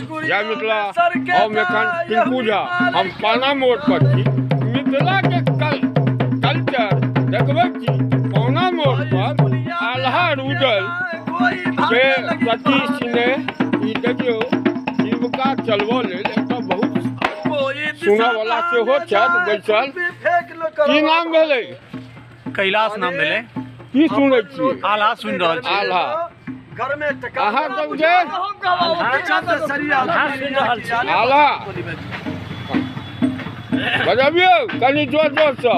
जय मिथिला। हम एखन टिंकू झा, हम पाना मोड़ पर छी। मिथिला के कल्चर देखबै छी। पौना मोड़ पर आल्हा रूदल के प्रति स्नेह, ई देखियौ, जीविका चलबऽ लेल एतऽ बहुत सुनऽ वाला सेहो छथि बैसल। की नाम भेलै? कैलाश नाम भेलै। की सुनै छियै? आल्हा सुनि रहल छी। आल्हा। अहाँ सबके आल्हा बजबियौ कनि जोर जोरसँ।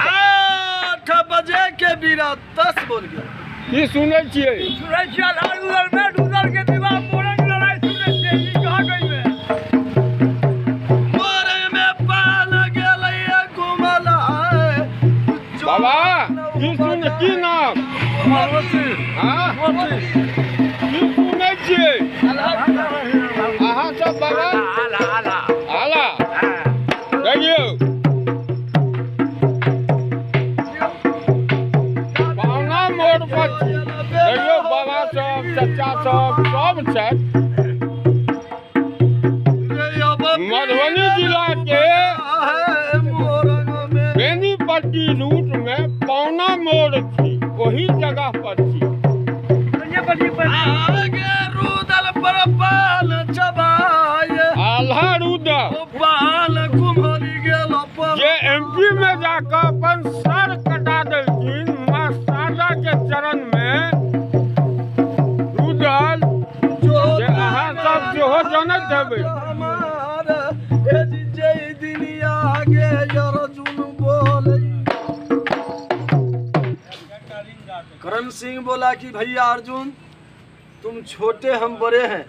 8 बजे के बीरा 10 बोल गया। की सुनै छियै? सुनै छियै आल्हा रूदल में रूदल के विवाह मोरंग लड़ाई सुनै छियै। ई कहाँ गइले? मोरंग में पाल गेलै घुमल। बाबा, की सुन, की नाम? हाँ, की सुनै छियै अहाँ सब बाबा? आला। देखियौ, पौना मोड़ पर छी। देखियौ, बाबा सब, चचा सब, सब छथि। मधुबनी जिला के बेनीपट्टी रूट में पौना मोड़ छी, ओही जगह पर छी। आगे रूदल पर पाल चबाए। आल्हा रूदल पाल कुम्हरी गेल। जे एमपी में जाकर अपन सर कटा देलखिन माँ शारदा के चरण में रूदल, जे अहाँ सब सेहो जनैत हेबै। करण सिंह बोला कि भैया अर्जुन, तुम छोटे हम बड़े हैं।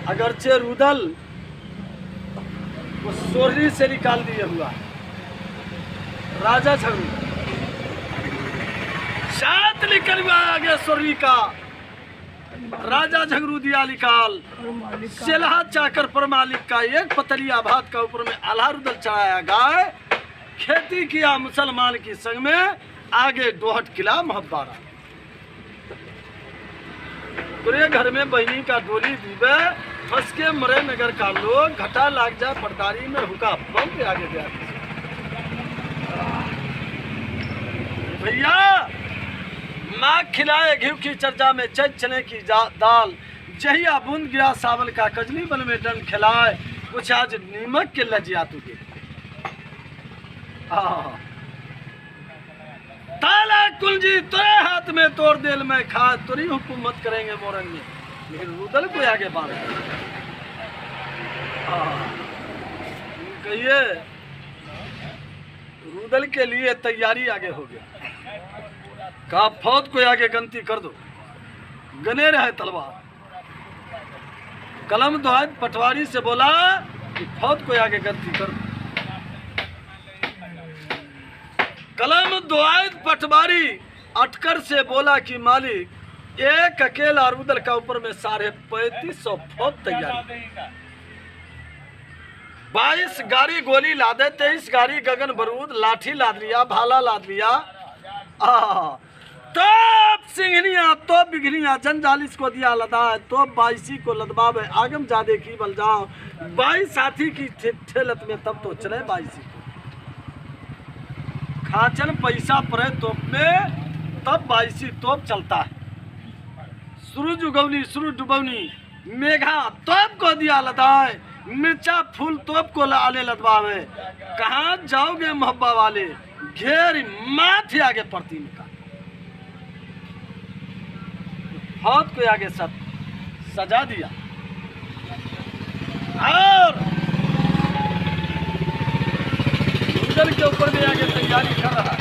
अगरचे रुदल वो सोहरी से निकाल दिए हुआ राजा झगड़ू सात निकल हुआ आगे सोहरी का राजा झगड़ू दिया निकाल। सेलहा चाकर पर मालिक का एक पतलिया भात का ऊपर में आल्हा रुदल चढ़ाया गाय। खेती किया मुसलमान की संग में आगे दोहट किला मोहब्बारा। पूरे घर में बहनी का डोली दीवे, फंस के मरे नगर का लोग, घटा लाग जाए पटदारी में हुका बम के आगे गया। भैया, माँ खिलाए घी की चर्चा में चैत चने की दाल। जहिया बूंद गिरा सावल का कजली बन में डन खिलाए, कुछ आज नीमक के लजिया तुझे। ताला कुंजी तोरे हाथ में तोड़ देल में खा, तोरी हुकूमत करेंगे मोरंग में। लेकिन रुदल को आगे बाढ़ कहिए, रुदल के लिए तैयारी आगे हो गया। कहा, फौज को आगे गनती कर दो। गने रहे तलवार। कलम दोहाद पटवारी से बोला कि फौज को आगे गनती कर दो। कलम दोआद पटवारी अटकर से बोला कि मालिक, एक अकेला रुदल का ऊपर में 3550 फौज तैयार। 22 गाड़ी गोली लादे, 23 गाड़ी गगन बरूद, लाठी लाद लिया, भाला लाद लिया। तब सिंघनिया तो बिघनिया जंजालिस को दिया लदा, तो बाईसी को लदबावे आगम जादे की बल जाओ। 22 साथी की ठेलत में तब तो चले बाईसी को। खाचन पैसा पड़े तोप में, तब बाईसी तोप चलता है। सूरज उगौनी सूरज डुबौनी मेघा तोप को दिया लदाए, मिर्चा फूल तोप को आले लदवावे। कहाँ जाओगे मोहब्बा वाले, घेर माथे आगे पड़ती का फौज को आगे सब सजा दिया और गुजर के ऊपर भी आगे तैयारी कर रहा है।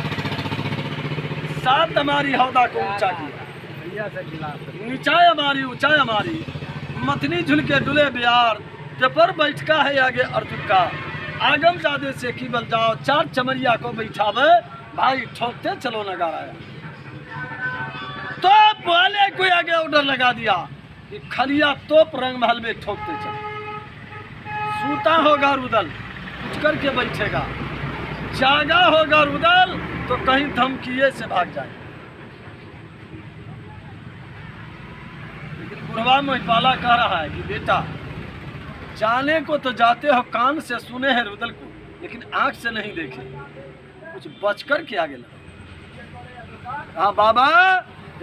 सात हमारी हौदा को ऊंचा किया, नीचाई हमारी ऊंचाई हमारी। मतनी झुलके डुले बिहार पेपर बैठका है आगे अर्जुन का। आगम जादे से की बल जाओ, चार चमरिया को बैठावे, भाई ठोकते चलो नगाड़ा। तो वाले कोई आगे ऑर्डर लगा दिया कि खलिया तोप रंग महल में ठोकते चलो। सूता होगा रुदल, उठ करके बैठेगा। जागा होगा रुदल तो कहीं धमकिए से भाग जाए। लेकिन बुढ़वा महिपाला कह रहा है कि बेटा जाने को तो जाते हो, कान से सुने हैं रुदल को, लेकिन आंख से नहीं देखे, कुछ बच कर के आगे लगा। हाँ बाबा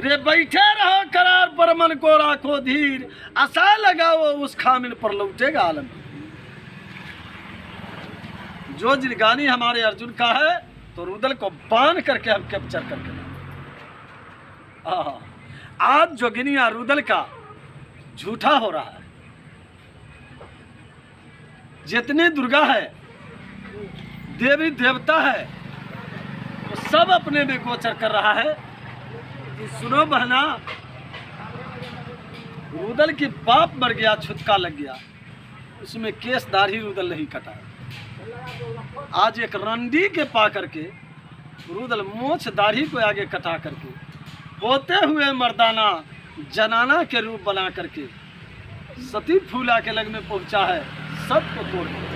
रे बैठे रहो करार पर, मन को राखो धीर, आशा लगाओ उस खामिल पर लौटेगा आलम। जो जिरगानी हमारे अर्जुन का है तो रुदल को बांध करके हम कैप्चर करके लाए। आज जोगिनिया रुदल का झूठा हो रहा है। जितने दुर्गा है, देवी देवता है, वो सब अपने में गोचर कर रहा है कि सुनो बहना, रुदल की बाप मर गया, छुटका लग गया, उसमें केस दाढ़ी रुदल नहीं कटा। आज एक रंडी के पा करके रुदल मोछ दाढ़ी को आगे कटा करके होते हुए मर्दाना जनाना के रूप बना करके सती फूला के लग में पहुंचा है, सबको तोड़ दिया।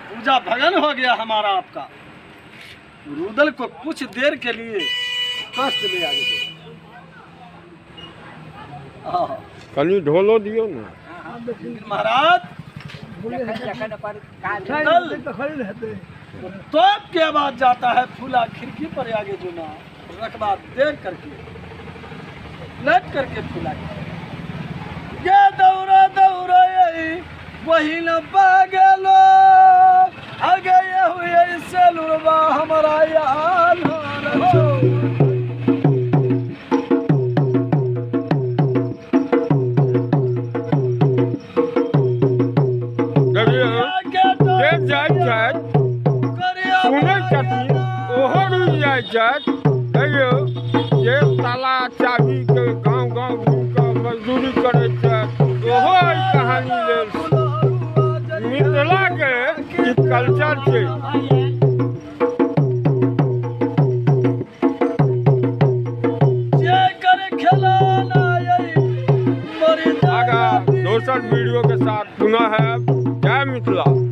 पूजा भगन हो गया हमारा आपका। रुदल को कुछ देर के लिए कष्ट में आगे दे। कनि ढोलो दियौ ने। लेकिन महाराज तो तोप के आवाज जाता है, फूला खिड़की पर आगे जो ना रकबा देख करके लट करके फूला के ये दौड़ा दौड़ा यही वही न पागलो आगे ये हुए सेलुरवा हमारा यार हो। देखियौ जे जाइ छथि सुनै छथिन ओहो रुकि जाइ छथि। कहियौ जे ताला चाभीके गाँव गाँव घुमि कऽ मजदूरी करै छथि ओहो एहि कहानी लेल मिथिलाके ई कल्चर छै। आगाँ दोसर वीडियो के साथ पुनः है। जय मिथिला।